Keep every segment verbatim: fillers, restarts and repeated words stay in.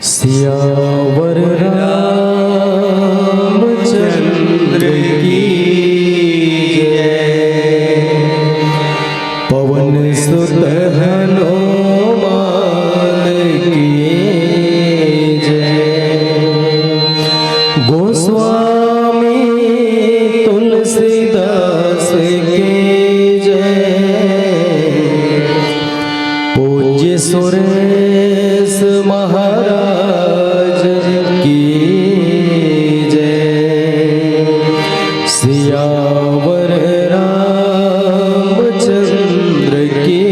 सियावर रामचंद्र की जय, पवन सुत हनुमान की जय, गोस्वामी तुलसीदास की जय, पूज्य सुरेश महाराज की जय, सियावर रामचंद्र की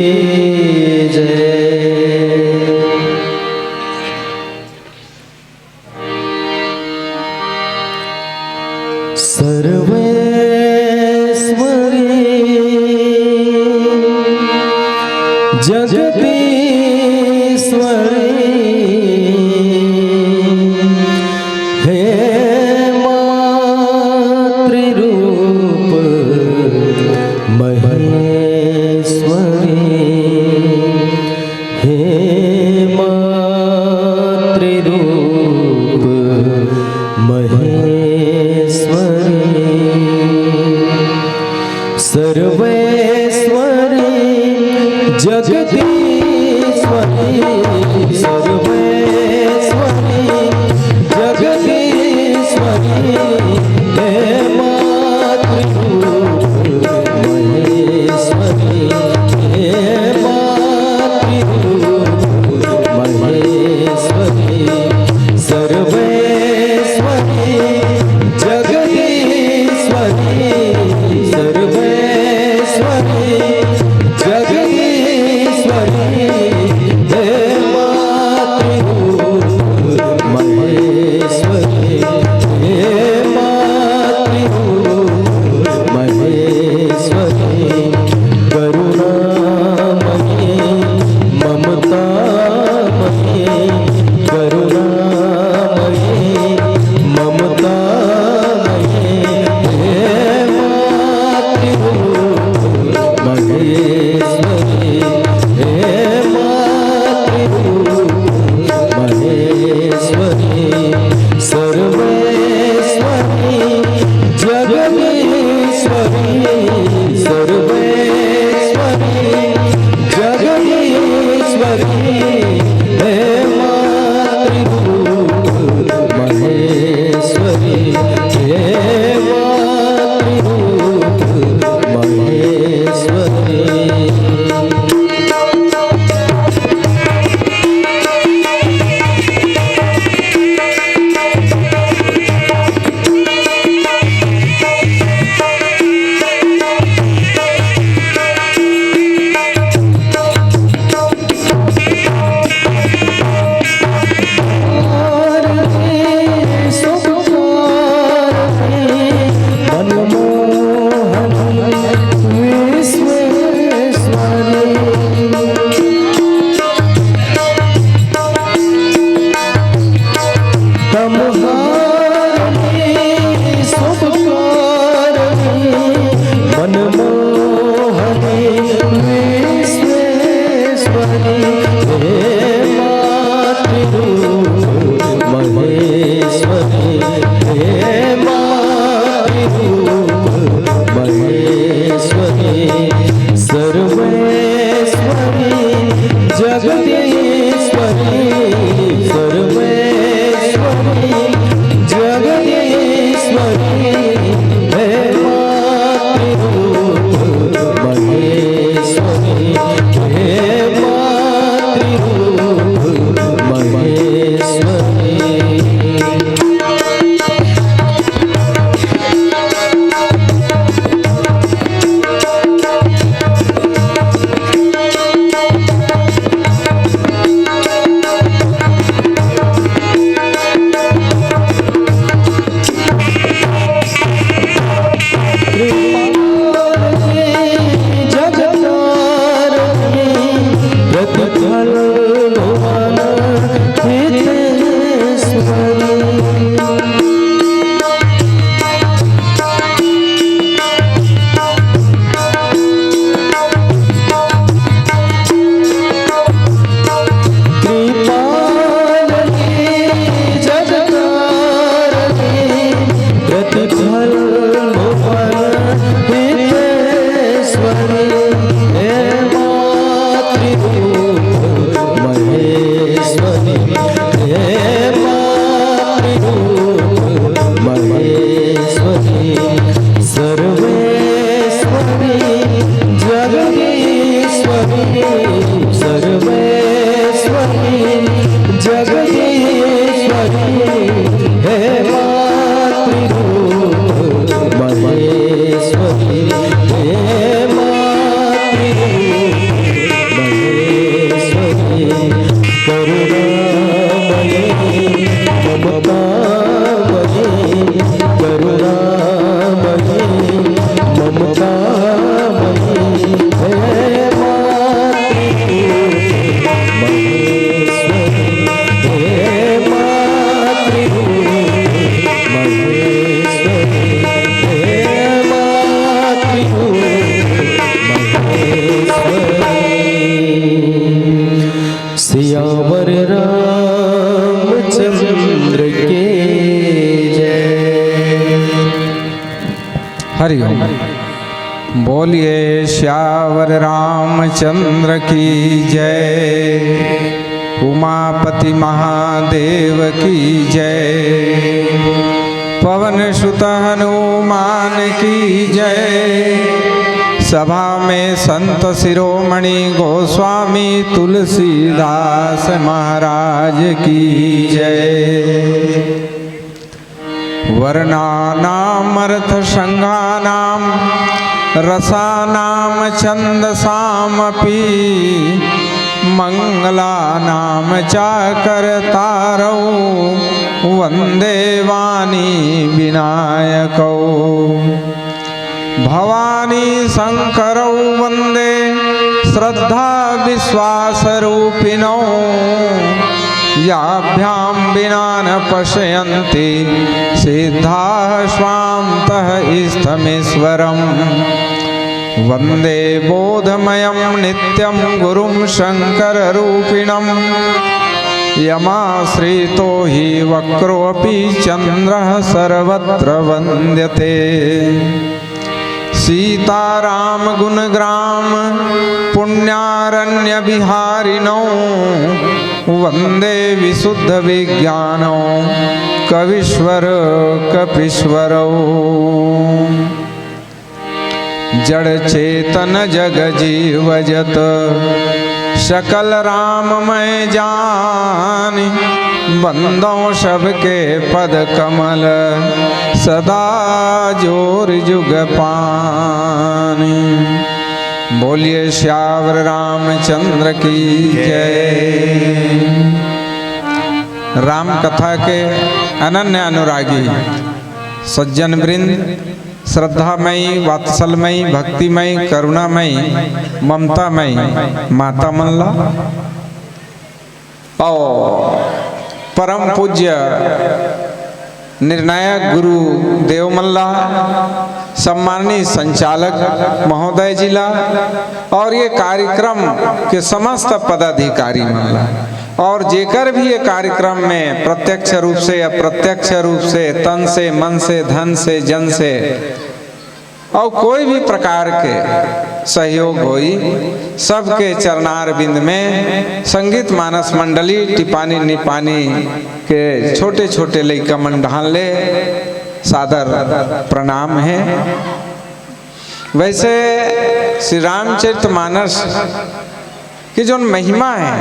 जय। सर्वेश्वरी जगदीश्वरी, हे मातृरूप महेश्वरी, हे मातृरूप महेश्वरी, सर्वेश्वरी जगदीश्वरी, सर्वेश्वरी जगदीश्वरी, हे मातृरूप महेश्वरी, हे मातृरूप महेश्वरी, सर्वेश्वरी जगदीश्वरी, सर्वेश्वरी जगदीश्वरी, हे मातृरूप महेश्वरी, हे मातृरूप महेश्वरी, करुणामयी ममतामयी, करुणामयी ममतामयी, हे मातृरूप महेश्वरी, हे मातृरूप महेश्वरी, सर्वेश्वरी जगदीश्वरी, सर्वेश्वरी जगदीश्वरी, हे मातृरूप महेश्वरी, हे मातृरूप महेश्वरी। महेश्वरी, हे मातृरूप महेश्वरी, सर्वेश्वरी जगदीश्वरी, सर्वेश्वरी करुणामयी, करुणामयी, ममतामयी, हे मातृ, महेश्वरी, हे मातृ, महेश्वरी, हे मातृ, महेश्वरी। सियावर रामचंद्र के जय। हरि ओम। बोलिए सियावर रामचंद्र की जय, उमापति महादेव की जय, पवन सुत हनुमान की जय। सभा में संत शिरोमणि गोस्वामी तुलसीदास महाराज की जय। वर्णानामर्थसंज्ञानां रसानां छन्दसामपि, मङ्गलानां चाकर्तारौ वन्दे वाणी विनायकौ। भवानी शंकरौ वन्दे श्रद्धा विश्वासरूपिणौ। याभ्यां विना न पश्यन्ति सिद्धाः स्वान्तः इस्थमीश्वरम्। वन्दे बोधमयं नित्यं गुरुं शंकररूपिणम्। यमाश्रितो हि वक्रोऽपि चन्द्रः सर्वत्र वन्द्यते। सीताराम गुण ग्राम पुण्यारण्य बिहारिणौ। वन्दे विशुद्ध विज्ञानौ कवीश्वर कपीश्वरौ। जड़ चेतन जग जीव जत सकल राम मैं जान। बंदौ सबके पद कमल सदा जोर जुग पान। बोलिए सियावर रामचंद्र की जय। राम कथा के अनन्य अनुरागी सज्जन वृंद, श्रद्धामयी, वात्सलमयी, भक्तिमयी, करुणामयी, ममतामयी माता मन ला, और परम पूज्य निर्णायक गुरु देव मन ला, सम्माननीय संचालक महोदय जी ला, और ये कार्यक्रम के समस्त पदाधिकारी मन ला, और जेकर भी ये कार्यक्रम में प्रत्यक्ष रूप से, अप्रत्यक्ष रूप से, तन से, मन से, धन से, जन से, और कोई भी प्रकार के सहयोग होई, सबके चरणार बिंद में संगीत मानस मंडली टिपानी निपानी के छोटे छोटे लइका मन ढान ले सादर प्रणाम है। वैसे श्री रामचरित मानस के जोन महिमा है,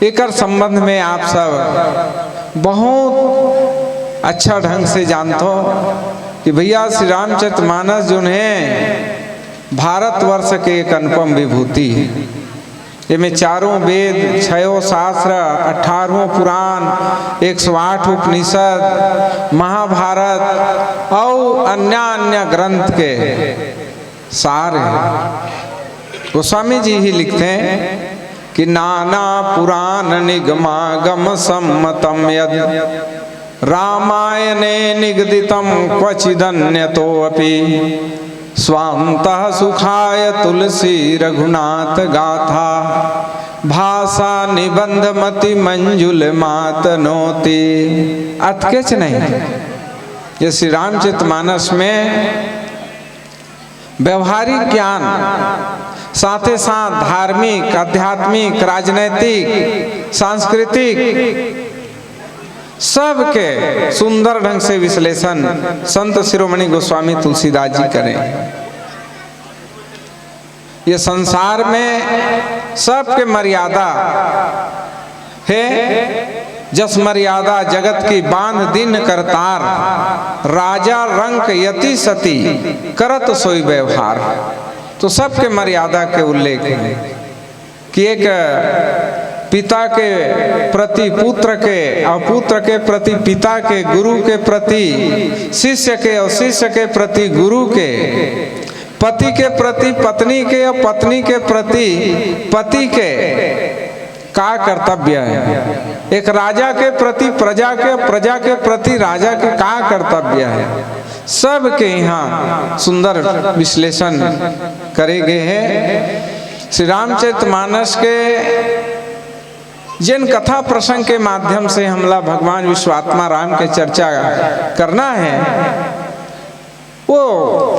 एकर संबंध में आप सब बहुत अच्छा ढंग से जानथो कि भैया, श्री रामचरित मानस जोन है, भारतवर्ष के एक अनुपम विभूति है। एमे चारों वेद, छयों शास्त्र, अठारहों पुराण, एक सौ आठ उपनिषद, महाभारत और अन्य अन्य ग्रंथ के सार है। गोस्वामी जी ही लिखते हैं कि नाना पुराण निगमागम सम्मतम यद रामायणे निगदितं क्वचिदन्यतोऽपि। स्वान्तः सुखाय तुलसी रघुनाथ गाथा भाषा निबंध मति मंजुल मातनोति। अतकेच नहीं, ये श्री रामचरित मानस में व्यवहारिक ज्ञान, साथे साथ धार्मिक, आध्यात्मिक, राजनैतिक, सांस्कृतिक, सबके सुंदर ढंग से विश्लेषण संत शिरोमणि गोस्वामी तुलसीदास जी करें। ये संसार में सबके मर्यादा हे, जस मर्यादा जगत की बांध दीन्ह करतार, राजा रंक यति सती करत सोई व्यवहार। तो सबके मर्यादा के उल्लेख है कि एक पिता के प्रति पुत्र के, और पुत्र के प्रति पिता के, गुरु के प्रति शिष्य के, और शिष्य के प्रति गुरु के, पति के प्रति पत्नी के, और पत्नी के प्रति पति के का कर्तव्य है, एक राजा के प्रति प्रजा के, प्रजा के प्रति राजा के का कर्तव्य है, सब के यहाँ सुंदर विश्लेषण करे गए हैं। श्री रामचरित मानस के जिन कथा प्रसंग के माध्यम से हमला भगवान विश्वात्मा राम के चर्चा करना है, वो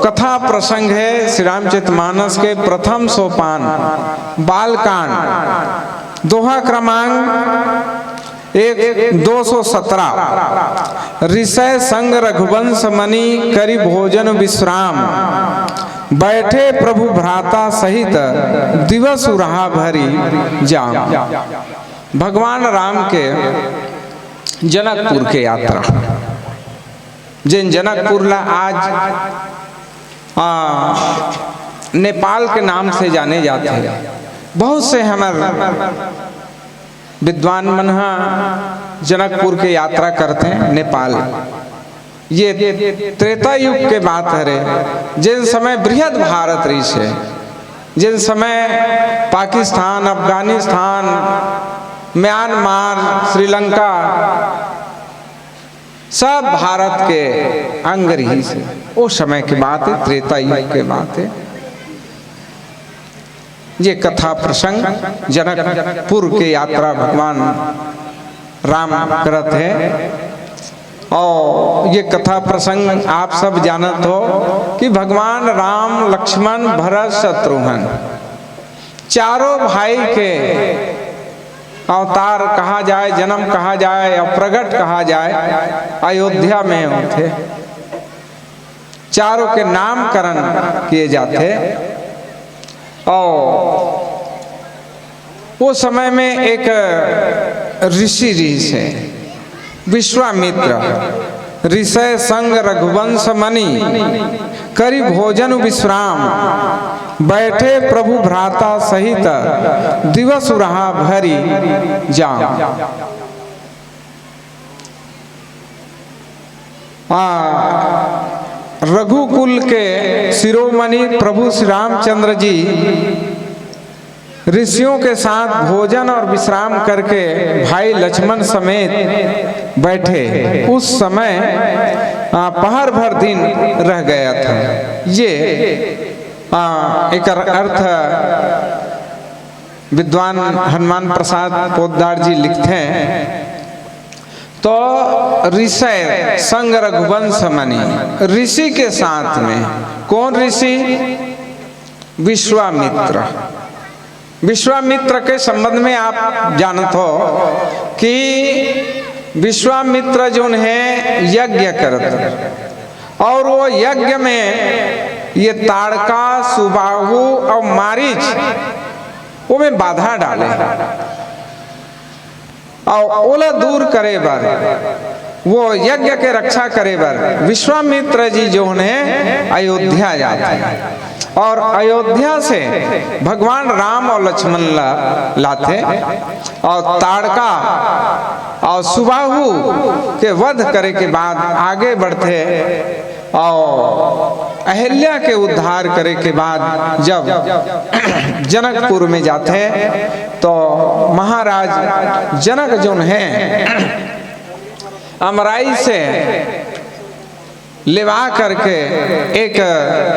कथा प्रसंग है श्री रामचरित मानस के प्रथम सोपान, बालकांड, दोहा क्रमांक एक, दो सौ सत्रह। ऋषय संग रघुवंश मनि करि भोजन विश्राम, बैठे प्रभु भ्राता सहित दिवस उरहा भरि जाम। भगवान राम के जनकपुर के यात्रा, जिन जनकपुर ला आज, आ, नेपाल के नाम से जाने जाथे। बहुत से हमर विद्वान मन ह जनकपुर के यात्रा करथे नेपाल। ये त्रेता युग के बात हरे, जिन समय बृहद भारत रहिस हे, जिन समय पाकिस्तान, अफगानिस्तान, म्यांमार, श्रीलंका, सब भारत के अंग रहिस हे। ओ समय के बात हे, त्रेता युग के बात हे। ये कथा प्रसंग जनकपुर के यात्रा भगवान राम करत हे। और ये कथा प्रसंग आप सब जानत हो कि भगवान राम, लक्ष्मण, भरत, शत्रुघ्न चारों भाई के अवतार कहा जाए, जन्म कहा जाए या प्रगट कहा जाए, अयोध्या में होथे। चारों के नामकरण किए जाथे। और वो समय में एक ऋषि रहिस हे, विश्वामित्र। ऋषय संग रघुवंश मनि करि भोजन विश्राम, बैठे प्रभु भ्राता सहित दिवस उरहा भरि जाम। आ, रघुकुल के शिरोमणि प्रभु श्री रामचंद्र जी ऋषियों के साथ भोजन और विश्राम करके भाई लक्ष्मण समेत बैठे। उस समय, आ, पहर भर दिन रह गया था। ये, आ, एकर अर्थ विद्वान हनुमान प्रसाद पोद्दार जी लिखथे, तो ऋषय संग रघुवंश मनि, ऋषि के साथ में। कौन ऋषि? विश्वामित्र। विश्वामित्र के संबंध में आप जानत हो कि विश्वामित्र जोन हे, यज्ञ करत, और वो यज्ञ में ये ताड़का, सुबाहु और मारीच वो में बाधा डाले, और ओला दूर करे बर, वो यज्ञ के रक्षा करे बर विश्वामित्र जी जोन हे अयोध्या जाथे, और अयोध्या से भगवान राम और लक्ष्मण ला लाथे, और ताड़का और सुबाहु के वध करे के बाद आगे बढ़थे। और अहिल्या के उद्धार करे के बाद जब जनकपुर में जाथे, तो महाराज जनक जोन हे, अमराई से लेवा करके एक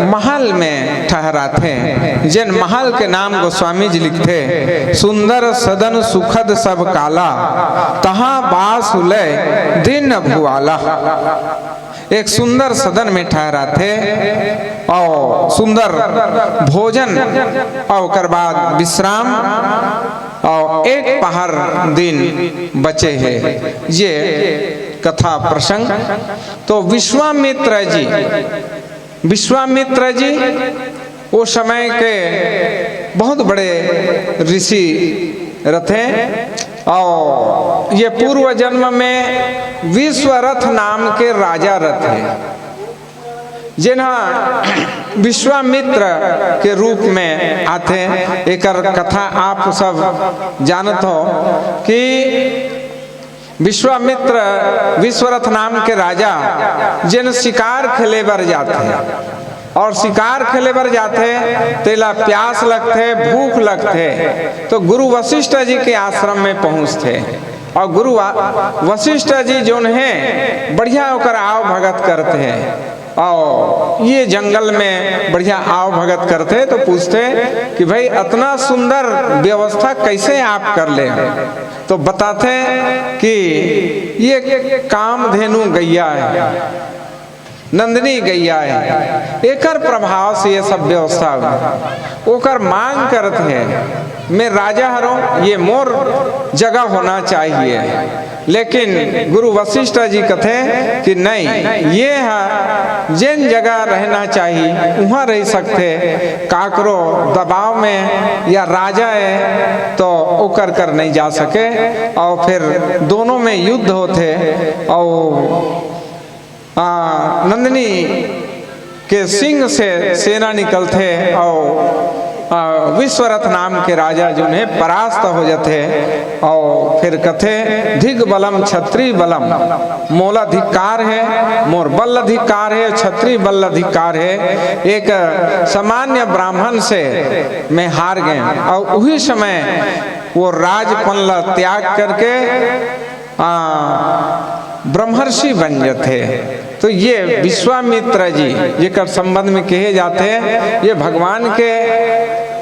महल में ठहराथे, जेन महल के नाम गोस्वामी जी लिखथे, सुंदर सदन सुखद सब काला, तहाँ बास हुलय दीन भुआला। एक सुंदर सदन में ठहराथे और सुंदर भोजन और ओकर बाद विश्राम और एक पहर दिन बचे हे। ये कथा प्रसंग। तो विश्वामित्र जी, विश्वामित्र जी वो समय के बहुत बड़े ऋषि रथे, और ये पूर्व जन्म में विश्वरथ नाम के राजा रथे। जेन ह विश्वामित्र के रूप में आथे। एकर कथा आप सब जानत हो कि विश्वामित्र विश्वरथ नाम के राजा जेन शिकार खेले बर जाथे, और शिकार खेले बर जाथे, तेला प्यास लगथे, भूख लगथे, तो गुरु वशिष्ठ जी के आश्रम में पहुंचथे। और गुरु वा-, वशिष्ठ जी जोन हे, बढ़िया ओकर आव भगत करथे। और ये जंगल में बढ़िया आव भगत करथे, तो पूछथे कि भाई, अतना सुंदर व्यवस्था कैसे आप कर ले? तो बताथे कि ये कामधेनु गैया है, नंदिनी गैया है, एकर प्रभाव से ये सब व्यवस्था हुई। ओकर मांग करत हे, मैं राजा हरों, ये मोर जगह होना चाहिए। लेकिन गुरु वशिष्ठ जी कथे कि नहीं, ये ह जेन जगह रहना चाहिए, उहाँ रह सकथे। काकरो दबाव में या राजा है, तो ओकर कर नहीं जा सके। और फिर दोनों में युद्ध होथे, और आ, नंदिनी के सिंह से सेना निकलथे, और आ, विश्वरथ नाम के राजा जोन हे परास्त हो जाथे। और फिर कथे, धिग बलम छत्री बलम, मोला धिक्कार है, मोर बल अधिकार है, छत्री बल अधिकार है, एक सामान्य ब्राह्मण से मैं हार गए। और उही समय वो राजपन ला त्याग करके आ, ब्रह्मर्षि बन जाथे। तो ये विश्वामित्र जी, जेकर संबंध में कहे जाथे, ये भगवान के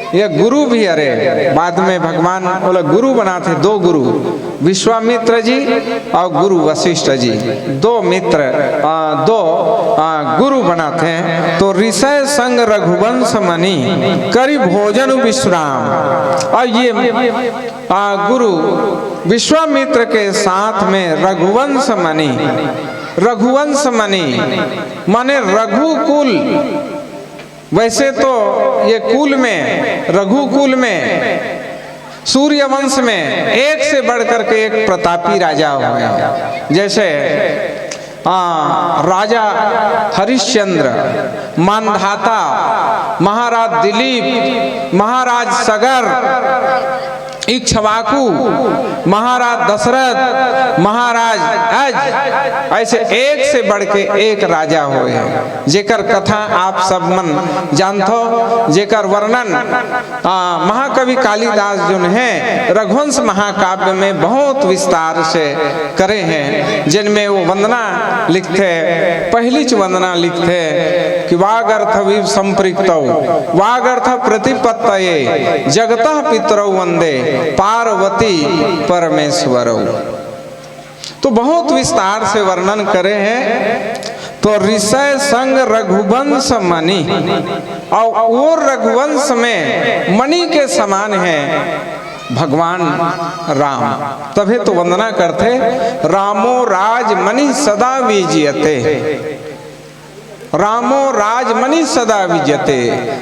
ये गुरु भी हरे। बाद में भगवान ओला गुरु बनाथे, दो गुरु, विश्वामित्र जी और गुरु वशिष्ठ जी, दो मित्र, आ, दो, आ, गुरु बनाथे। तो ऋषय संग रघुवंश मनि, करि भोजन विश्राम। और ये आ, गुरु विश्वामित्र के साथ में रघुवंश मनि, रघुवंश मनि माने रघुकुल। वैसे तो ये कुल में, रघुकुल में, सूर्यवंश में एक से बढ़ करके एक प्रतापी राजा हुए हैं। जैसे आ, राजा हरिश्चंद्र, मांधाता, महाराज दिलीप, महाराज सगर, इक्ष्वाकु, महाराज दशरथ, महाराज अज, ऐसे एक से बढ़ के एक राजा हुए हैं, जेकर कथा आप सब मन जानथो, जेकर वर्णन आ, महाकवि कालिदास जोन हे, रघुवंश महाकाव्य में बहुत विस्तार से करे हैं, जिनमें वो वंदना लिखथे, पहली च वंदना लिखथे कि वागर्थवीव संपृक्तौ, वागर्थ प्रतिपत्तये, जगतः पितरौ वंदे, पार्वती परमेश्वरौ। तो बहुत विस्तार से वर्णन करे हैं। तो ऋषय संग रघुवंश मनि, और वो रघुवंश में मणि के समान है भगवान राम। तभे तो वंदना करथे, रामो राज मणि सदा विजयते। रामो राजमणि सदा विजयते,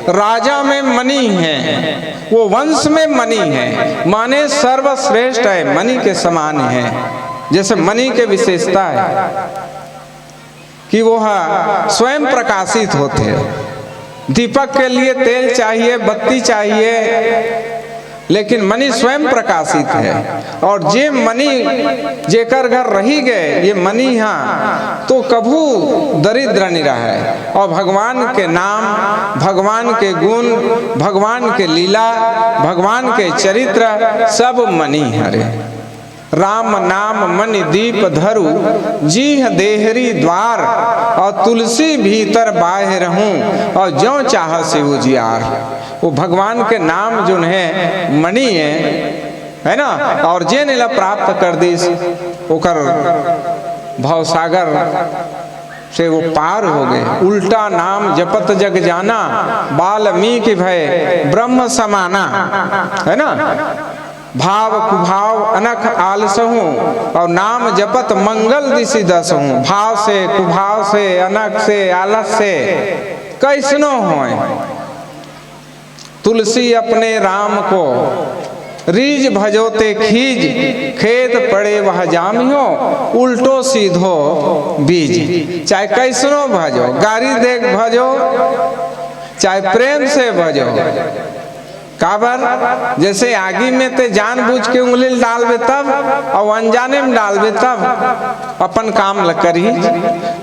राजा में मणि है, वो वंश में मणि है, माने सर्वश्रेष्ठ है, मणि के समान है, जैसे मणि के विशेषता है कि वो ह स्वयं प्रकाशित होथे। दीपक के लिए तेल चाहिए, बत्ती चाहिए, लेकिन मणि स्वयं प्रकाशित है। और जे मणि जेकर घर रही गए, ये मणि हा तो कभू दरिद्र नहीं रहे। और भगवान के नाम, भगवान के गुण, भगवान के लीला, भगवान के चरित्र सब मणि हरे। राम नाम मणि दीप धरु, जीह देहरी द्वार, और तुलसी भीतर बाहिर हूँ, और जो चाह से उजियार। वो भगवान के नाम जोन हे मणि हे, है ना? और जेन एला प्राप्त कर दिस, ओकर भवसागर से वो पार हो गए। उल्टा नाम जपत जग जाना, वाल्मीकि भए ब्रह्म समाना, है ना? भाव कुभाव अनख आलसहु, और नाम जपत मंगल दिसि दसहु। भाव से, कुभाव से, अनख से, आलस से कैसनो होए, तुलसी अपने राम को रीझ भजो ते खीझ, खेत पड़े वह जामियो, उल्टो सीधो बीज। चाहे कैसनो भजो, गारी देख भजो, चाहे प्रेम से भजो। काबर? जैसे आगी में ते जानबूझ के उंगली ल डालबे तब, अउ अनजाने में डालबे तब अपन काम ल करही।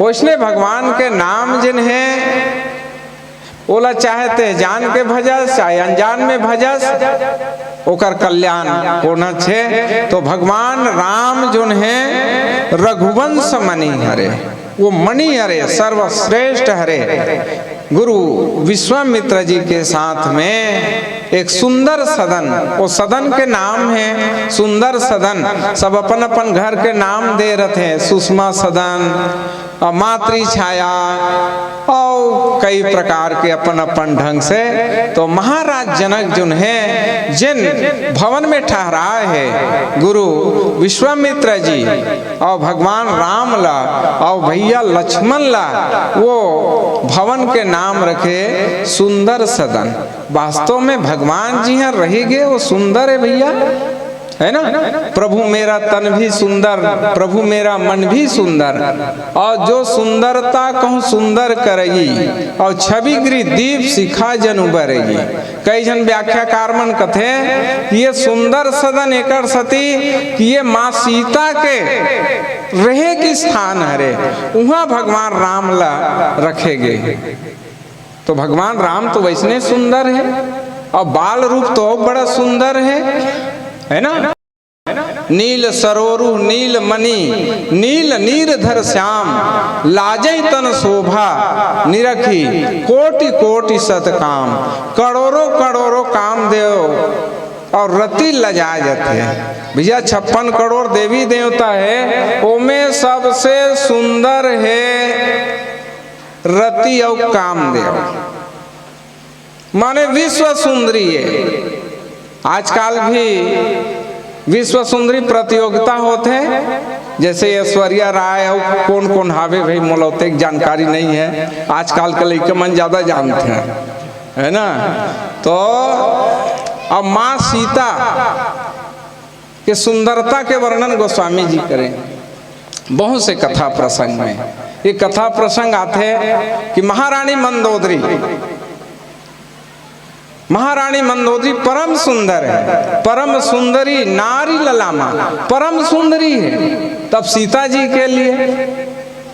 वैसने भगवान के नाम जेन हे, ओला चाहे ते जान के भजस, चाहे अनजान में भजस, ओकर कल्याण होना छे। तो भगवान राम जोन हे, रघुवंश मणि हरे, वो मणि हरे, सर्वश्रेष्ठ हरे। गुरु विश्वामित्र जी के साथ में एक सुंदर सदन, वो सदन के नाम हे सुंदर सदन। सब अपन अपन घर के नाम दे रथे, सुषमा सदन, अ, मातृ छाया, अउ कई प्रकार के अपन अपन ढंग से। तो महाराज जनक जोन हे, जेन भवन में ठहराए हे गुरु विश्वामित्र जी, अउ भगवान राम ला, अउ भैया लक्ष्मण ला, वो भवन के नाम रखे सुंदर सदन। वास्तव में भगवान जी ह रहि गे, वो सुंदर हे भैया, है ना? प्रभु मेरा तन भी सुंदर, प्रभु मेरा मन भी सुंदर, अउ जो सुंदरता कहूँ सुंदर करई, अउ छवि गृह दीप शिखा जनु बरई। कई झन व्याख्याकार मन कथे कि ये सुंदर सदन एकर सती कि ये माँ सीता के रहे के स्थान हरे, उहाँ भगवान राम ला रखे गे। तो भगवान राम तो वैसने सुंदर हे, अउ बाल रूप तो अउ बड़ा सुंदर हे, है ना? नील सरोरु नील मणि नील नीरधर श्याम, लाजै तन शोभा निरखि कोटि कोटि सत काम। करोड़ों करोड़ों कामदेव अउ रति लजा जथे। भैया, छप्पन करोड़ देवी देवता हे, ओमे सबसे सुंदर हे रति अउ कामदेव, माने विश्व सुंदरी हे। आजकल भी विश्व सुंदरी प्रतियोगिता होथे, जैसे ऐश्वर्या राय अउ कोन कोन हावे भाई, मोला ओतेक जानकारी नइ हे। आजकल के लइका मन ज्यादा जानथे, है ना? तो अब माँ सीता के सुंदरता के वर्णन गोस्वामी जी करे बहुत से कथा प्रसंग में। ये कथा प्रसंग आथे कि महारानी मंदोदरी, महारानी मंदोदरी परम सुंदर हे, परम सुंदरी नारी ललामा, परम सुंदरी हे। तब सीता जी के लिए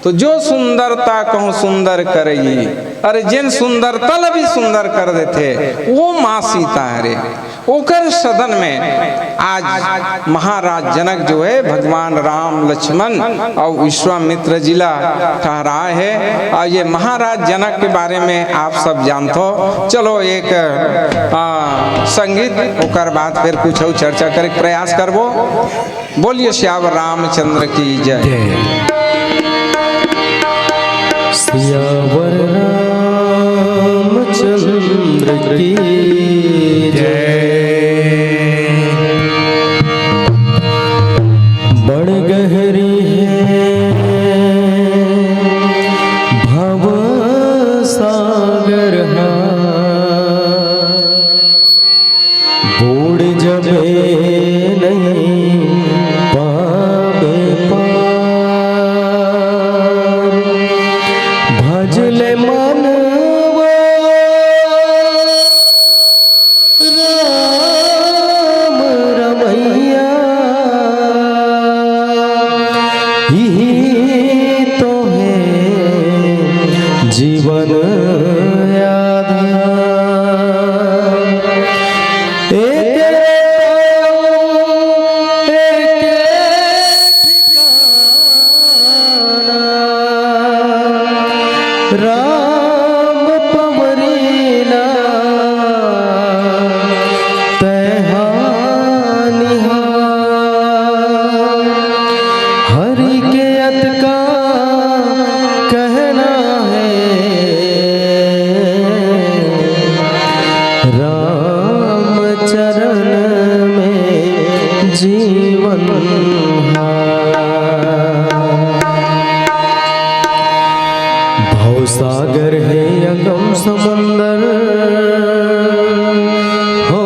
तो जो सुंदरता कहूँ सुंदर करई, अरे जेन सुंदरता ला भी सुंदर कर देथे, वो माँ सीता हरे। ओकर सदन में आज महाराज जनक जो हे, भगवान राम, लक्ष्मण अउ विश्वामित्र जी ला ठहराए हे। अउ ये महाराज जनक के बारे में आप सब जानथो। चलो एक, आ, संगीत, ओकर बाद फिर कुछ अउ चर्चा करे के प्रयास करबो। बोलिए सियावर रामचंद्र की जय। जय। सियावर रामचंद्र की जय। बड़ गहरी हे भव सागर हा, बूड़ जबे नहीं पावे पार। भज ले मनवा राम रमैया, इही तो हे जीवन आधार। एक पाँव, एक ठिकाना, राम पवरीला तैहा निहार। हरि के अतका कहना हे, राम चरण में जीवन हा। भवसागर हे अगम समुंदर हो,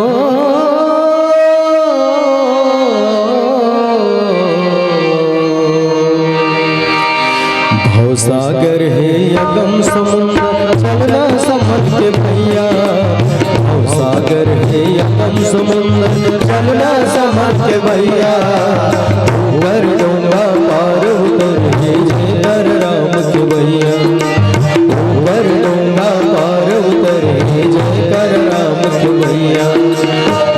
भवसागर हे अगम समुंदर, चलना संभल के भइया। भवसागर हे अगम समुंदर, चलना संभल के भइया। ऊपर डोंगा पार उतर हे जयकर राम के भइया। ऊपर डोंगा पार उतर हे जयकर राम के भइया।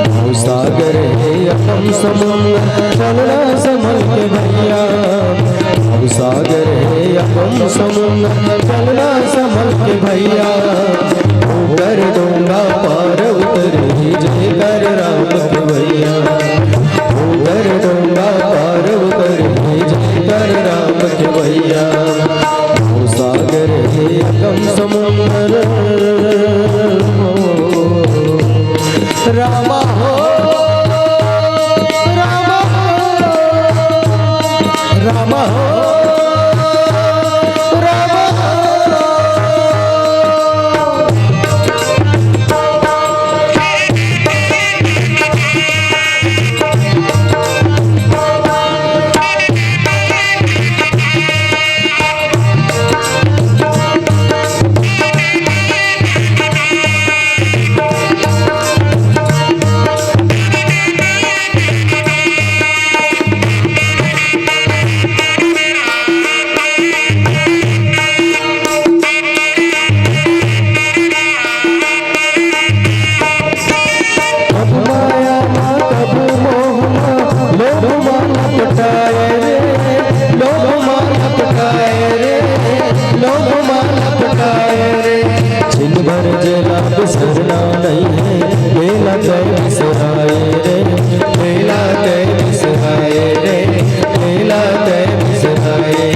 भवसागर हे अगम समुंदर, चलना संभल के भइया। भवसागर हे अगम समुंदर, चलना संभल के भइया। ऊपर डोंगा पार उतर हे जयकर राम के भइया। ऊपर डोंगा पार उतर हे जयकर राम के भइया। भवसागर हे अगम समुंदर। रामा हो, रामा हो, रामा हो, रामा हो। कभू माया मा, कभू मोह मा, लोभ मा लपटाए रे, लोभ मा लपटाए रे, लोभ मा लपटाए रे। छिन भर जेला बिसरना नइ हे, तेला तैं बिसराए रे, तेला तैं बिसराए रे, तेला तैं बिसराए।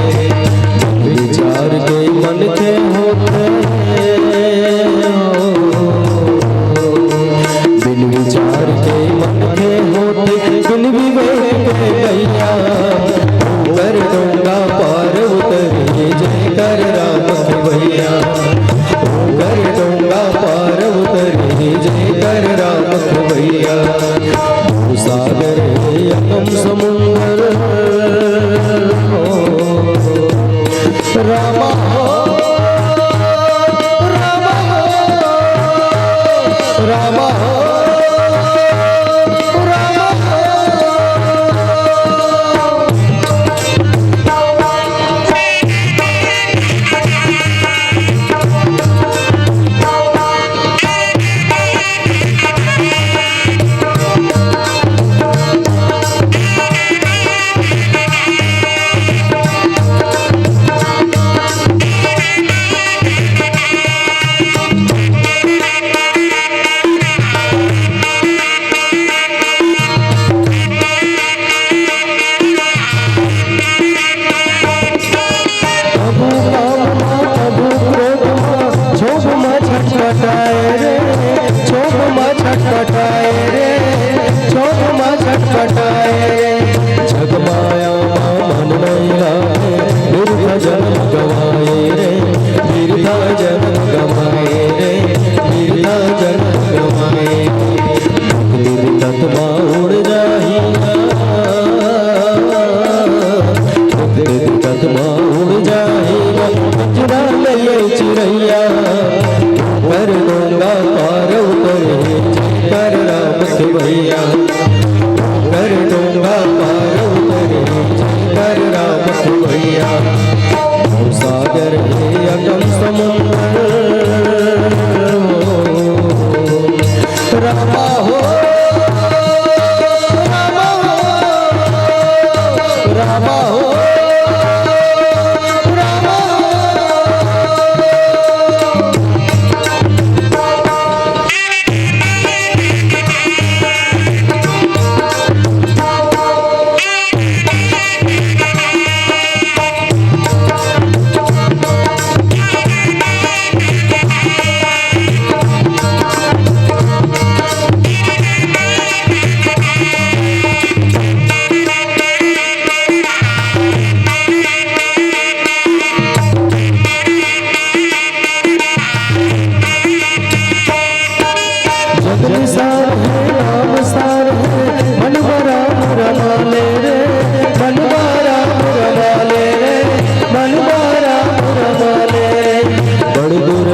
बिन विचार के मनखे होथे, बिन विचार के मनखे होथे, बिन विवेक के भइया। ऊपर डोंगा पार उतर हे जयकर राम के भइया। ऊपर डोंगा पार उतर हे जयकर राम के भइया। भवसागर हे अगम समुंदर। रामा हो, रामा हो, रामा हो, रामा हो। कभू काम मा, कभू क्रोध मा, क्षोभ मा छटपटाए रे, क्षोभ मा छटपटाए रे, क्षोभ मा छटपटाए रे। जग माया मा मन नइ लागे, बिरथा जनम गवाए रे, बिरथा जनम गवाए रे, बिरथा जनम गवाए। भक्ति विकट मा उड़ जाही गा, भक्ति विकट मा उड़ जाही गा, पिंजरा ले ये चिरैया। ऊपर डोंगा पार उतर हे जयकर राम के भइया। ऊपर डोंगा पार उतर हे जयकर राम के भइया। भवसागर हे अगम समुंदर। रामा हो, रामा हो, रामा हो, रामा हो।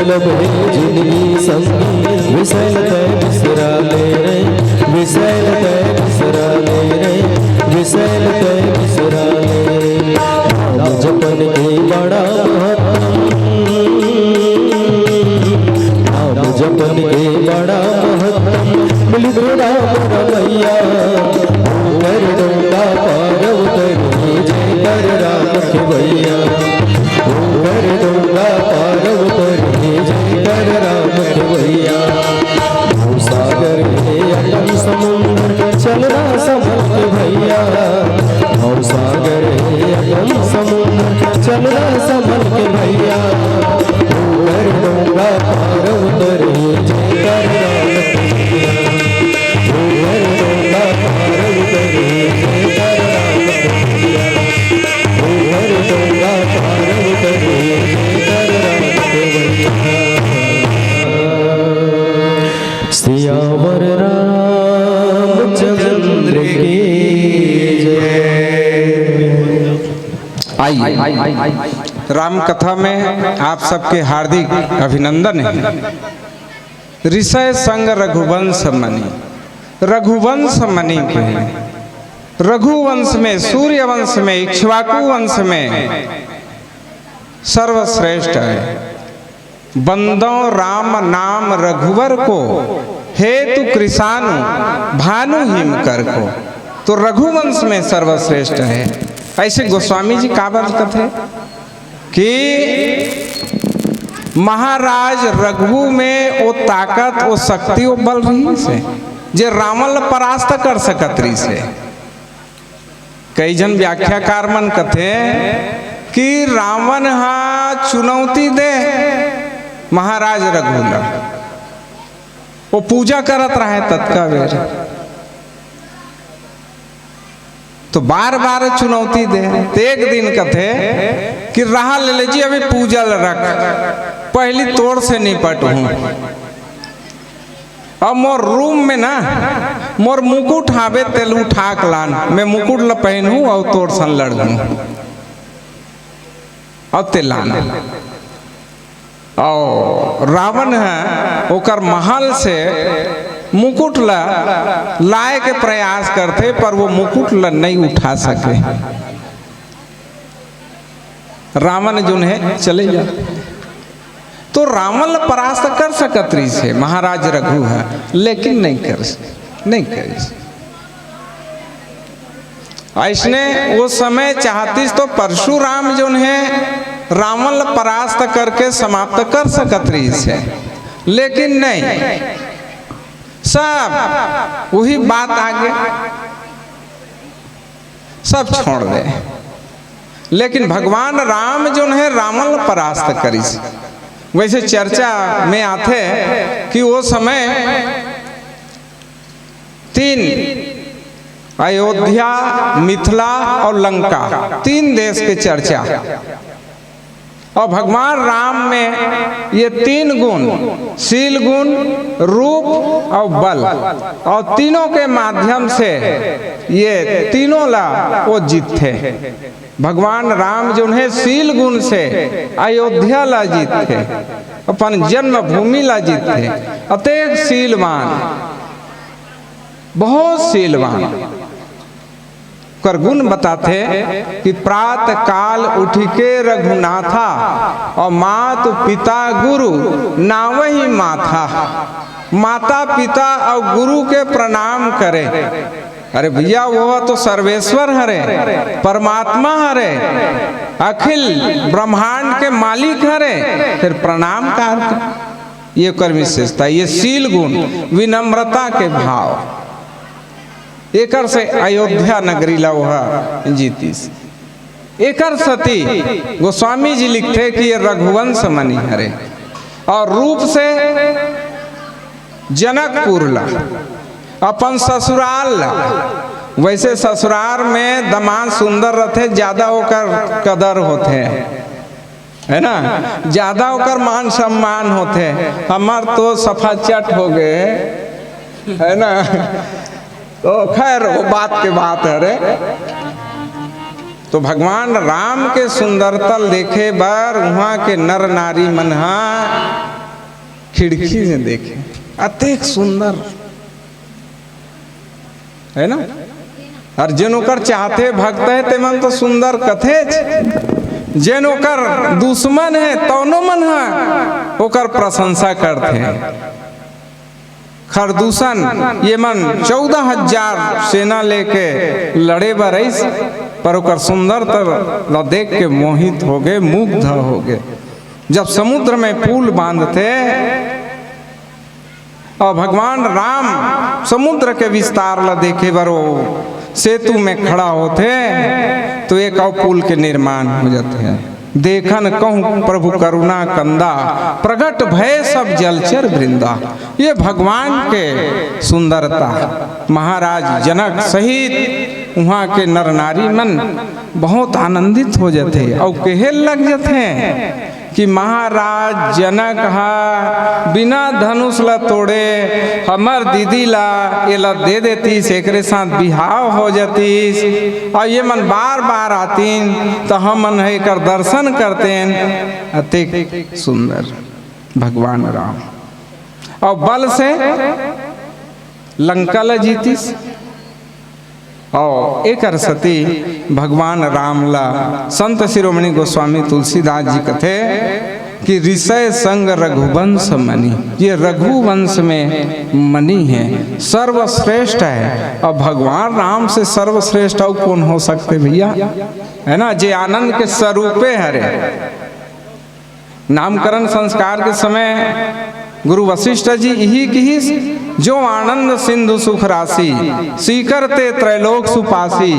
लभे जिनगी संगी, विसैल तै बिसरा ले रे, विसैल तै बिसरा ले रे, विसैल तै बिसरा ले रे। नाम जपन के बड़ा महत्तम, नाम जपन के बड़ा महत्तम, मिलित राम रमैया। ओकर डोंगा पार उतरही, जय कर राम खेवैया। ओकर डोंगा पार उतरही, जय कर राम खेवैया। भवसागर हे अटल समुंदर, चलना संभल के भैया। भवसागर हे अटल समुंदर, चलना संभल के भैया। ओकर डोंगा पार उतरही, जय कर राम खेवैया। सियावर रामचंद्र की जय। आइए, राम कथा में आप सबके हार्दिक अभिनंदन है। ऋषय संग रघुवंश मनि, रघुवंश मनि कहे। रघुवंश में, सूर्यवंश में, इक्ष्वाकु वंश में सर्वश्रेष्ठ है। बंदो राम नाम रघुवर को, हेतु कृशानु भानु हिम कर को। तो रघुवंश में सर्वश्रेष्ठ है। ऐसे गोस्वामी जी काबर कथे कि महाराज रघु में वो ताकत, वो शक्ति, वो बल रहिस हे, जे रावण ल परास्त कर सकत रहिस हे। कई झन व्याख्याकार मन कथे कि रावण हा चुनौती दे महाराज रघु ला, वो पूजा करत रहे ततका बेर। तो बार बार चुनौती दे। ते एक दिन कथे कि रहा ले ले जी, अभी पूजा ल रख, पहली तोर से निपट हूँ। अब मोर रूम में ना, मोर मुकुट हावे, तेल उठा के लान, मैं मुकुट ल पहनहूँ अउ तोर सन लड़ लूँ। अब ते लान। अउ रावण ह ओकर महल से मुकुट ल लाए के प्रयास करथे, पर वो मुकुट ल नइ उठा सके। रावण जोन हे चले जा, तो रावण ल परास्त कर सकत रहिस हे महाराज रघु ह, लेकिन नइ कर, नइ करिस। अइसने वो समय चाहतिस तो परशुराम जोन हे रावण ल परास्त करके समाप्त कर सकत रहिस हे, लेकिन नइ, सब वही बात आगे, सब छोड़ दे। लेकिन भगवान राम जोन हे रावण ल परास्त करिस। वैसे चर्चा में आथे कि वो समय तीन, अयोध्या, मिथिला अउ लंका, तीन देश के चर्चा। अउ भगवान राम में ये तीन गुण, शील गुण, रूप अउ बल, अउ तीनों के माध्यम से ये तीनों ला वो जीतथे। भगवान राम जोन हे शील गुण से अयोध्या ला जीतथे, अपन जन्मभूमि ला जीतथे। अतेक शीलवान, बहुत शीलवान। ओकर गुण बताथे कि प्रात काल उठि के रघुनाथा, अउ मात पिता गुरु नावहि माथा। माता पिता अउ गुरु के प्रणाम करे। अरे भैया, वो तो सर्वेश्वर हरे, परमात्मा हरे, अखिल ब्रह्मांड के मालिक हरे, फिर प्रणाम का अर्थ? ये ओकर विशेषता, ये शील गुण, विनम्रता के भाव। एकर से अयोध्या नगरी ला ओहा जीतिस। एकर सती गोस्वामी जी लिखथे कि ये रघुवंश मनि हरे, अउ रूप से जनकपुर ला, अपन ससुराल ला। वैसे ससुराल में दमाद सुंदर रथे, ज्यादा ओकर कदर होथे, है ना, ज्यादा ओकर मान सम्मान होथे। हमर तो सफा चट हो गए, है ना। तो खैर, वो बात के बात हरे। तो भगवान राम के सुंदरता ल देखे बर उहाँ के नर नारी मन हा खिड़की में देखे, अतेक सुंदर, है ना? अउ जेन ओकर चाहथे भक्त हे, तेमन तो सुंदर कथेच। जेन ओकर दुश्मन हे, तौनो मन ह ओकर प्रशंसा करथे। खरदूषण, ये मन चौदह हजार सेना लेके लड़े बर आइस, पर ओकर सुंदरता ला देख के मोहित होगे, मुग्ध होगे। जब समुद्र में पुल बांधथे, अउ भगवान राम समुद्र के विस्तार ला देखे बर ओ सेतु में खड़ा होथे, तो एक अउ पुल के निर्माण हो जाथे। "देखन कहूँ प्रभु करुणा कंदा, प्रगट भय सब जलचर वृंदा।" ये भगवान के सुंदरता। महाराज जनक सहित उहाँ के नर नारी मन बहुत आनंदित हो जाथे अउ कहे लग जाथे कि महाराज जनक हा बिना धनुष ला तोड़े हमर दीदी ला एला दे देतिस, एकरे साथ बिहाव हो जातिस, अउ ये मन बार बार आतिन, त हमन ह एकर दर्शन करतेन। अतेक सुंदर भगवान राम, अउ बल से लंका ला जीतिस। अउ एकर सेती भगवान राम ला संत शिरोमणि गोस्वामी तुलसीदास जी कथे कि "ऋषय संग रघुवंश मणि", ये रघुवंश में मणि हे, सर्वश्रेष्ठ हे। अउ भगवान राम से सर्वश्रेष्ठ अउ कोन हो सकथे भैया, है ना, जे आनंद के स्वरूपे हरे। नामकरण संस्कार के समय गुरु वशिष्ठ जी इही किहिस, "जो आनंद सिंधु सुख राशि, सीकर ते त्रैलोक सुपासी,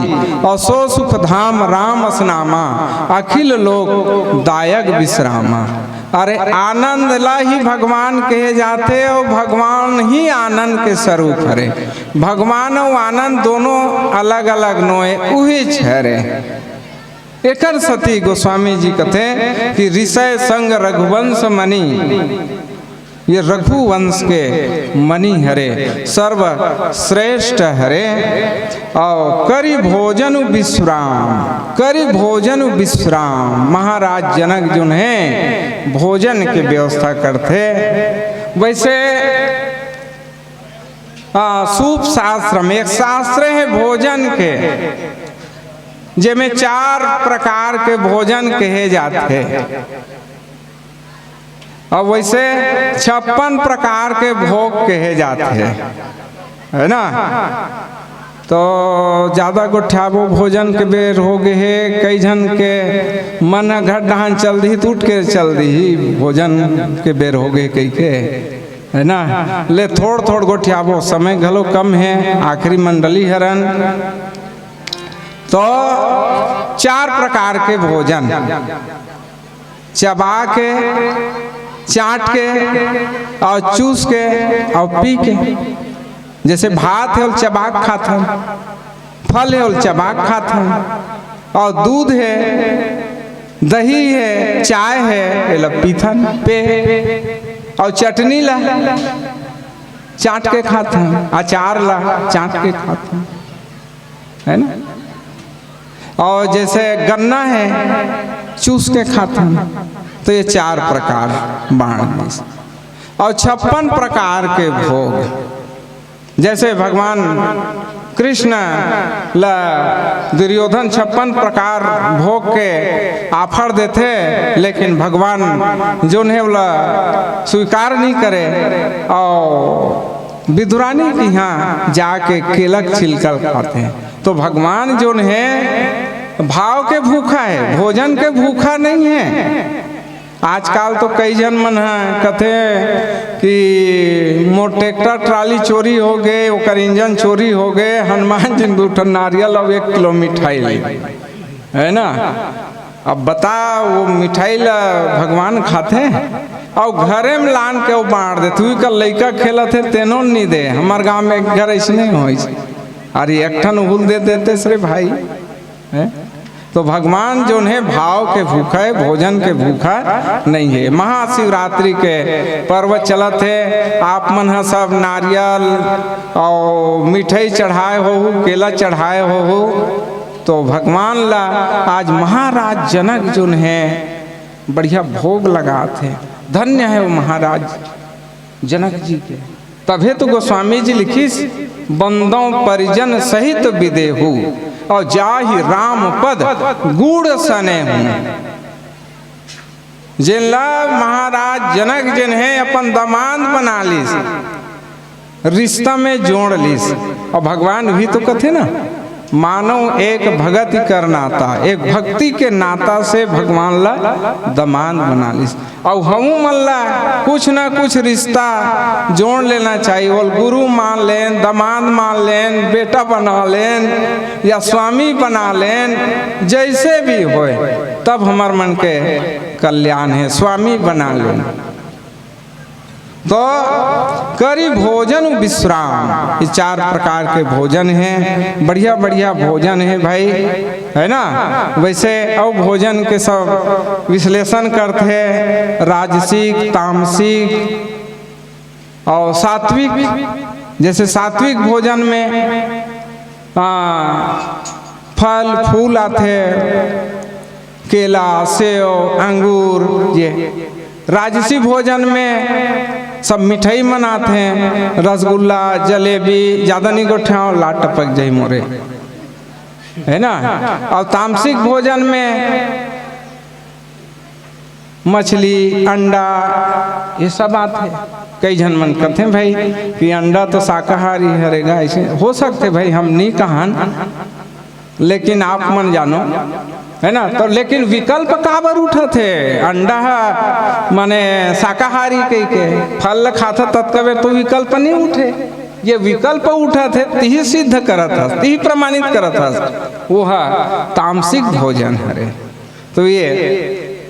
अउ सो सुख धाम राम अस नामा, अखिल लोक दायक विश्रामा।" अरे, आनंद ला ही भगवान कहे जाथे अउ भगवान ही आनंद के स्वरूप हरे। भगवान अउ आनंद दोनों अलग-अलग नोय, उहीच हरे। एकर सेती गोस्वामी जी कथे कि "ऋषय संग रघुवंश मणि", ये रघुवंश के मणि हरे, सर्वश्रेष्ठ हरे। अउ "करि भोजन विश्राम, करि भोजन विश्राम", महाराज जनक जोन हे भोजन के व्यवस्था करथे। वैसे आ, सूप शास्त्र में एक शास्त्र हे भोजन के, जेमे चार प्रकार के भोजन कहे जाथे, अउ वैसे छप्पन प्रकार के भोग कहे जाथे, है ना? तो ज्यादा गोठियाबो, भोजन के बेर हो गे हे, कई झन के मन ह घर डहान चल दिही, त उठ के चल दिही, भोजन के बेर हो गे कहिके। है ना? ले थोड़ थोड़ गोठियाबो, समय घलो कम हे, आखिरी मंडली हरन। तो चार प्रकार के भोजन, चबा के, चाट के, अउ चूस के, अउ पी के। जैसे भात हे, ओला चबा के खाथन, फल हे, ओला चबा के खाथन, अउ दूध हे, दही हे, चाय हे, एला पीथन, पे, अउ चटनी ला चाट के खाथन, अचार ला चाट के खाथन, है ना? अउ जैसे गन्ना हे, चूस के खाथन, तो ये चार प्रकार बांट दिस। अउ छप्पन प्रकार के भोग, जैसे भगवान कृष्ण ला दुर्योधन छप्पन प्रकार भोग के offer देथे, लेकिन भगवान जोन हे ओला स्वीकार नहीं करे, अउ विदुरानी के यहाँ जाके केला के छिलका ल खाथे। तो भगवान जोन हे भाव के भूखा हे, भोजन के भूखा नहीं हे। आजकल तो कई झन मन ह कथे कि मोर ट्रैक्टर ट्राली चोरी हो गे, ओकर इंजन चोरी हो गे, हनुमान जी दू ठन नारियल अउ एक किलो मिठाई ले, है ना? अब बता, वो मिठाई ला भगवान खाथे? अउ घरे में लान के वो बांट देथे। उही कर लइका खेलत हे, तेनो ल नी दे। हमर गांव में एक घर अइसने होइस। अरे, एक ठन उहुल दे देते रे भाई। हैं? तो भगवान जोन हे भाव के भूखा हे, भोजन के भूखा नहीं हे। महाशिवरात्रि के पर्व चलत हे, आप मन ह सब नारियल अउ मिठाई चढ़ाए होहू, केला चढ़ाए होहू, तो भगवान ला आज महाराज जनक जोन हे बढ़िया भोग लगात हे। धन्य हे वो महाराज। जनक जी के। तभे तो गोस्वामी जी लिखिस, "बंदौ परिजन सहित बिदेहू, और जाहि राम पद गुण सनेहू।" जेन ला महाराज जनक जेन हे अपन दमांद बना लिस, रिश्ता में जोड़ लिस। और भगवान भी तो कथे ना, "मानव एक भगति कर नाता", एक भक्ति के नाता से भगवान ला दमांद बना लिस। अउ हमू मन ला कुछ ना कुछ रिश्ता जोड़ लेना चाहिए। ओल गुरु मान लेन, दमांद मान लेन, बेटा बना लेन या स्वामी बना लेन, जैसे भी होय, तब हमर मन के कल्याण हे। स्वामी बना लेन। तो करी भोजन विश्राम, ये चार प्रकार के भोजन हैं, बढ़िया बढ़िया भोजन है भाई, है ना। वैसे अउ भोजन के सब विश्लेषण करते हैं, राजसिक, तामसिक और सात्विक। जैसे सात्विक भोजन में, आ, फल फूल आथे, केला, सेव, अंगूर, ये। राजसी भोजन में सब मिठाई मन आथे, रसगुल्ला, जलेबी, ज्यादा नहीं गोठियाओ, लार टपक जाही मोरे, है ना। और तामसिक भोजन में मछली, अंडा, ये सब आथे। कई झन मन कथे भाई कि अंडा तो शाकाहारी हरे गा, ऐसे हो सकथे भाई, हम नहीं कहन, लेकिन आप मन जानो, है ना। तो लेकिन विकल्प काबर उठथे? अंडा ह माने शाकाहारी कहिके फल ल खाथे, ततका बेर तो विकल्प नहीं उठे। ये विकल्प उठथे, तिही सिद्ध करत हस, तिही प्रमाणित करत हस, वो ह तामसिक भोजन हरे। तो ये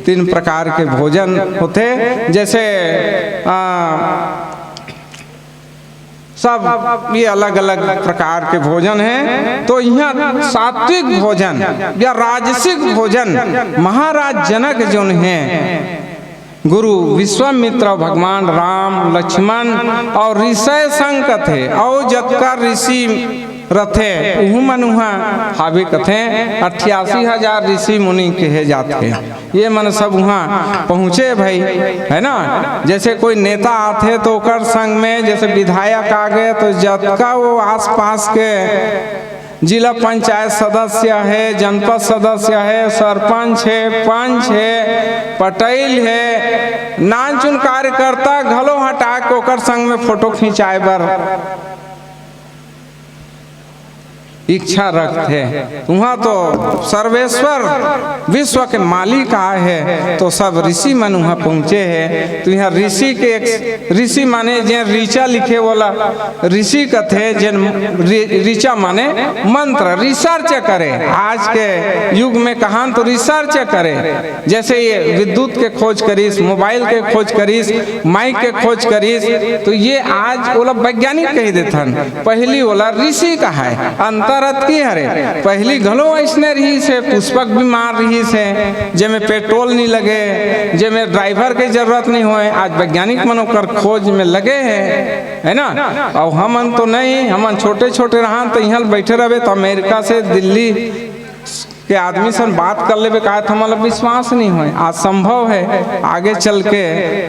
तीन प्रकार के भोजन होथे, जैसे, आ, सब ये अलग-अलग प्रकार के भोजन हैं। तो यहाँ सात्विक भोजन या राजसिक भोजन महाराज जनक जोन हैं, गुरु विश्वामित्र, भगवान राम, लक्ष्मण और ऋषय संग कथे, और जतका ऋषि रथे, उहू मन उहाँ हावे कथे। अट्ठासी हजार ऋषि मुनि कहे जाथे। ये मन सब उहाँ पहुँचे भाई, है ना। जैसे कोई नेता आथे तो ओकर संग में जैसे विधायक आ गए, तो जतका वो आसपास के जिला पंचायत सदस्य है, जनपद सदस्य है, सरपंच है, पंच है, पटेल है, नानचुन कार्यकर्ता घलो हटा के ओकर संग में फोटो खिंचाए बर इच्छा रखथे। उहाँ तो सर्वेश्वर विश्व के मालिक आए हे, तो सब ऋषि मन उहाँ पहुँचे हे। तो यहाँ ऋषि के एक, ऋषि माने जे ऋचा लिखे वाला ऋषि कथे, जेन रि-, ऋचा माने मंत्र, research करे। आज के युग में कहान तो research करे, जैसे ये विद्युत के खोज करिस, मोबाइल के खोज करिस, माइक के खोज करिस, तो ये आज ओला वैज्ञानिक कहि देथन। पहली ओला ऋषि कहाय। अंतर अतकी हरे, पहली घलो अइसने रहिस हे, पुष्पक विमान रहिस हे, जेमे पेट्रोल नहीं लगे, जेमे ड्राइवर के जरूरत नहीं होय। आज वैज्ञानिक मन ओकर खोज में लगे हे, है ना। अउ हमन तो नहीं, हमन छोटे छोटे रहन तो इहाँ बैठे रहबे तो अमेरिका से दिल्ली के आदमी सन बात कर लेबे, काहे त हमन ला विश्वास नहीं होय। आज संभव है, आगे चल के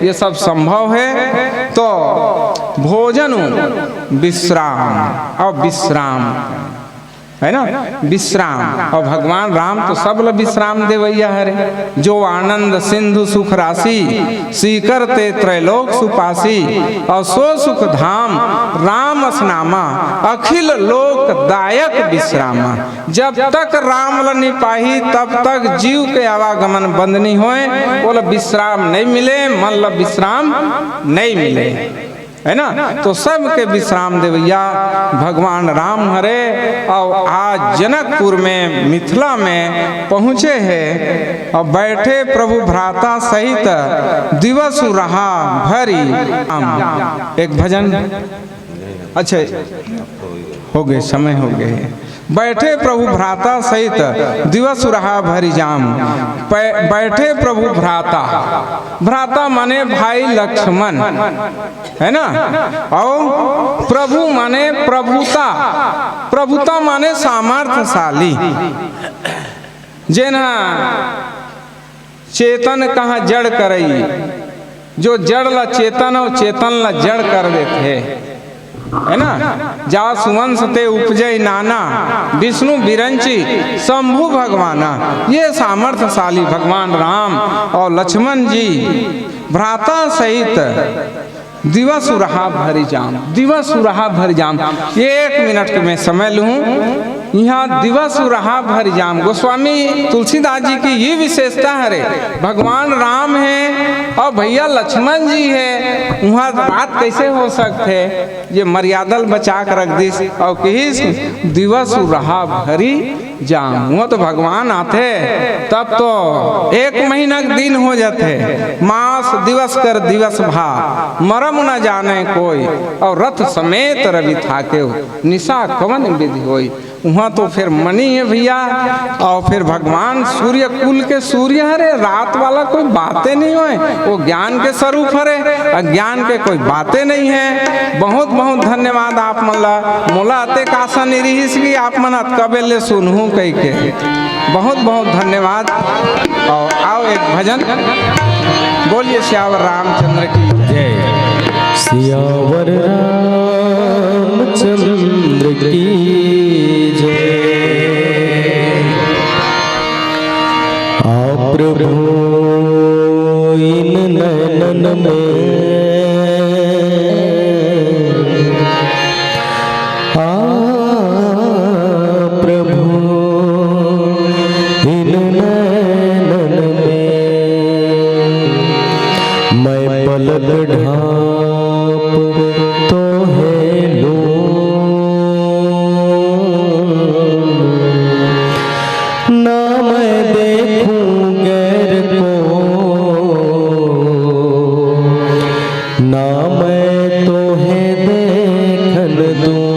ये सब संभव है। तो भोजन विश्राम, और विश्राम, है ना, विश्राम। और भगवान राम तो सब ला विश्राम देवैया हरे। जो आनंद सिंधु सुख राशि, सीकर ते त्रैलोक सुपासी। और सो सुख धाम राम असनामा, अखिल लोक दायक विश्रामा। जब तक राम ल नि पाही, तब तक जीव के आवागमन बंद नहीं होय, ओला विश्राम नहीं मिले, मन ल विश्राम नहीं मिले, है ना। तो सबके विश्राम देवैया भगवान राम हरे। और आज जनकपुर में, मिथिला में पहुँचे हे और बैठे प्रभु भ्राता सहित, दिवसु रहा भरि जाम। एक भजन, अच्छा, हो गए, समय हो गए। बैठे प्रभु भ्राता सहित, दिवसु रहा भरि जाम। पै-, बैठे प्रभु भ्राता, भ्राता माने भाई लक्ष्मण, है ना। और प्रभु माने प्रभुता, प्रभुता माने सामर्थ्यशाली, जेन ह चेतन कहाँ जड़ करई, जो जड़ ला चेतन अउ चेतन ला जड़ कर देथे, है ना? जा सुवंश ते उपजय नाना, विष्णु बिरंची शंभु भगवाना। ये सामर्थशाली भगवान राम अउ लक्ष्मण जी भ्राता सहित दिवस रहा भरि जाम, दिवस रहा भरि जाम। एक मिनट के मैं समय लूँ, इहाँ दिवस रहा भरि जाम। गोस्वामी तुलसीदास जी की ये विशेषता हरे, भगवान राम हे अउ भैया लक्ष्मण जी हे, उहाँ रात कैसे हो सकथे? ये मर्यादा ल बचा के रख दिस अउ कहिस, दिवस रहा भरि जाम। उहाँ तो भगवान आथे, तब तो एक महीना के दिन हो जाथे। मास दिवस कर दिवस भा, मरम न जाने कोई, अउ रथ समेत रवि थाकेउ, निसा कवन विधि होई। उहाँ तो फिर मनी हे भैया, अउ फिर भगवान सूर्य कुल के सूर्य हरे, रात वाला कोई बाते नहीं होय, वो ज्ञान के स्वरूप हरे, अज्ञान के कोई बाते नहीं हे। बहुत बहुत धन्यवाद आप मन ला। मोला अतेक आशा नहीं रहिस कि आप मन अतका बेर ले सुनहू कहिके। बहुत बहुत धन्यवाद। अउ आओ एक भजन, बोलिए सियावर रामचंद्र की जय। सियावर रामचंद्र की जय। आ प्रभु इन नैनन में, आ प्रभु इन नैनन में, मैं पलक ढाँप तोहे लूँ। ना मैं देखूं गैर को, ना मैं तोहे देखन दूं।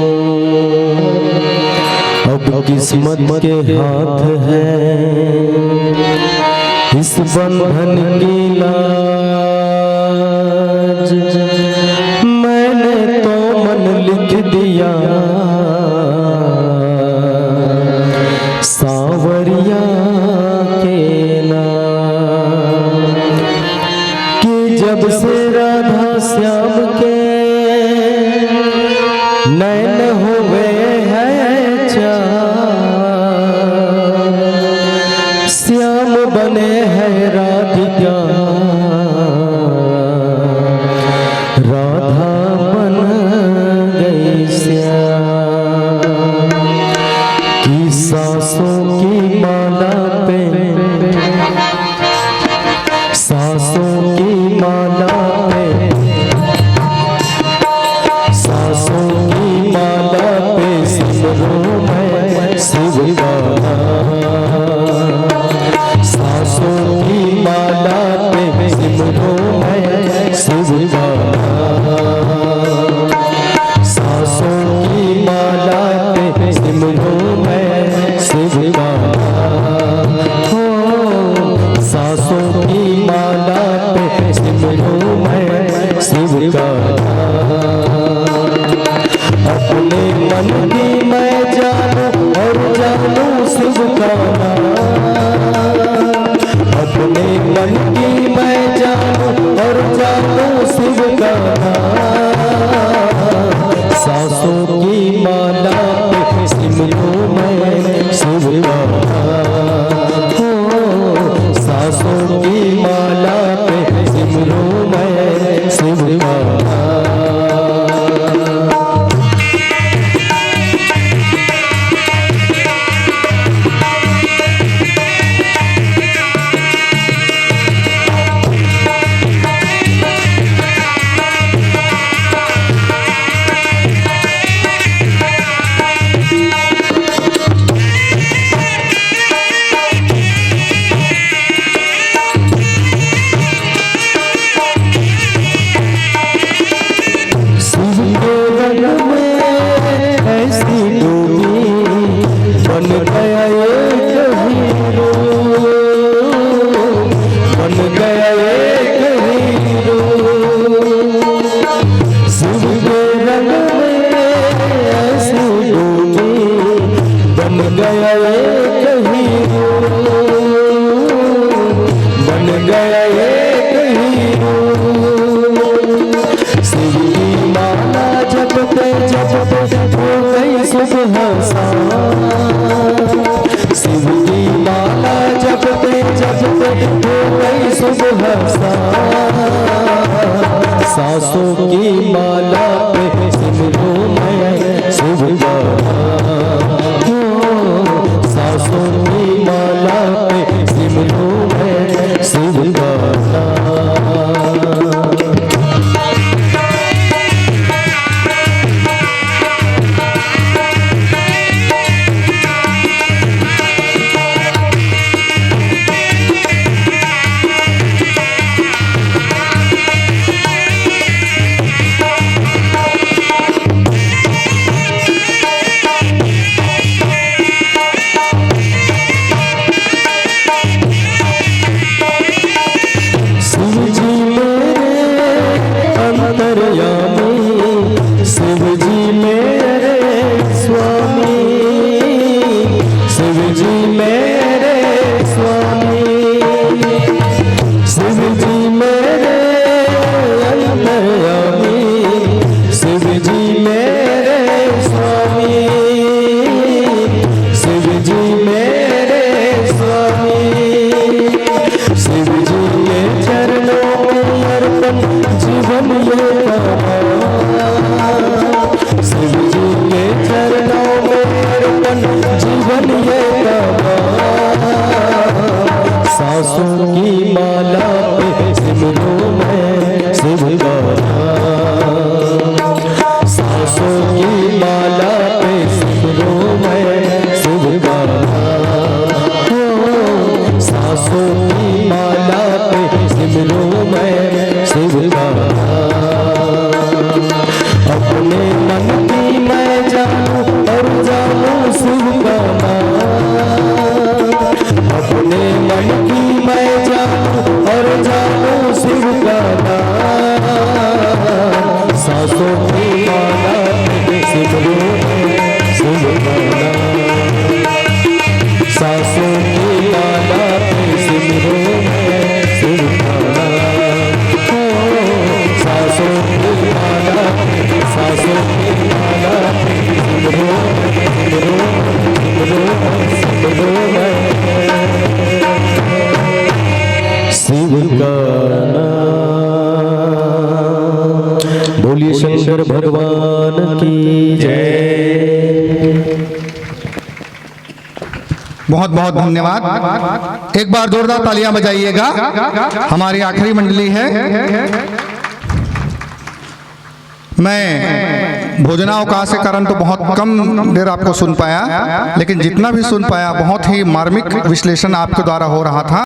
अब किस्मत के हाथ है इस बंधन की लाज। मैंने तो मन लिख दिया सांवरिया के नाम, कि जब से राधा श्याम के नैन हुए हैं चार, श्याम बने हैं राधिका, राधा बन गई श्याम। कि सांसों की माला पे, सांसों की माला पे, सांसों की माला पे सिमरूं मैं शिव का नाम। सांसों की माला पे सिमरूं मैं शिव का नाम। सांसों की माला पे सिमरूं मैं शिव का नाम। हो, सांसों की माला पे सिमरूं मैं शिव का नाम। अपने मन की मैं जानूं और जानूं शिव का नाम। अपने मन की मैं जानूं और जानूं शिव का नाम। सांसों की माला पे सिमरूं मैं शिव का नाम। हो, सांसों की माला पे सिमरूं मैं शिव का नाम। मैं शुभ हंसा, सांसों की माला पे सिमरूं मैं शुभ गाना। हो, सांसों की माला पे सिमरूं मैं शुभ गाना। शिव जी मेरे अंतर्यामी, शिव जी मेरे स्वामी, शिव जी मेरे स्वामी, शिव जी मेरे अंतर्यामी, शिव जी मेरे स्वामी, शिव जी मेरे स्वामी। शिव जी के चरणों में अर्पण जीवन ये तमाम। शिव जी के चरणों में अर्पण जीवन ये तमाम। सांसों की माला पे सिमरूं मैं शिव का नाम। सांसों की माला पे सिमरूं मैं शिव का नाम। हो, सांसों की माला पे सिमरूं मैं शिव का नाम। अपने मन की मैं जानूं और जानूं शिव का नाम। अपने मन की मैं जानूं और जानूं शिव का नाम। सांसों की माला पे सिमरूं मैं शिव का नाम। सांसों की माला पे सिमरूं मैं शिव का नाम। ओ, सांसों की माला पे, सांसों की माला पे सिमरूं, सिमरूं, सिमरूं, सिमरूं मैं शिव का नाम। बोलिए शंकर भगवान की जय। बहुत बहुत धन्यवाद। एक बार जोरदार तालियां बजाइएगा। हमारी आखिरी मंडली है। मैं भोजनावकाश के कारण तो बहुत कम देर आपको सुन पाया, लेकिन जितना भी सुन पाया, बहुत ही मार्मिक विश्लेषण आपके द्वारा हो रहा था।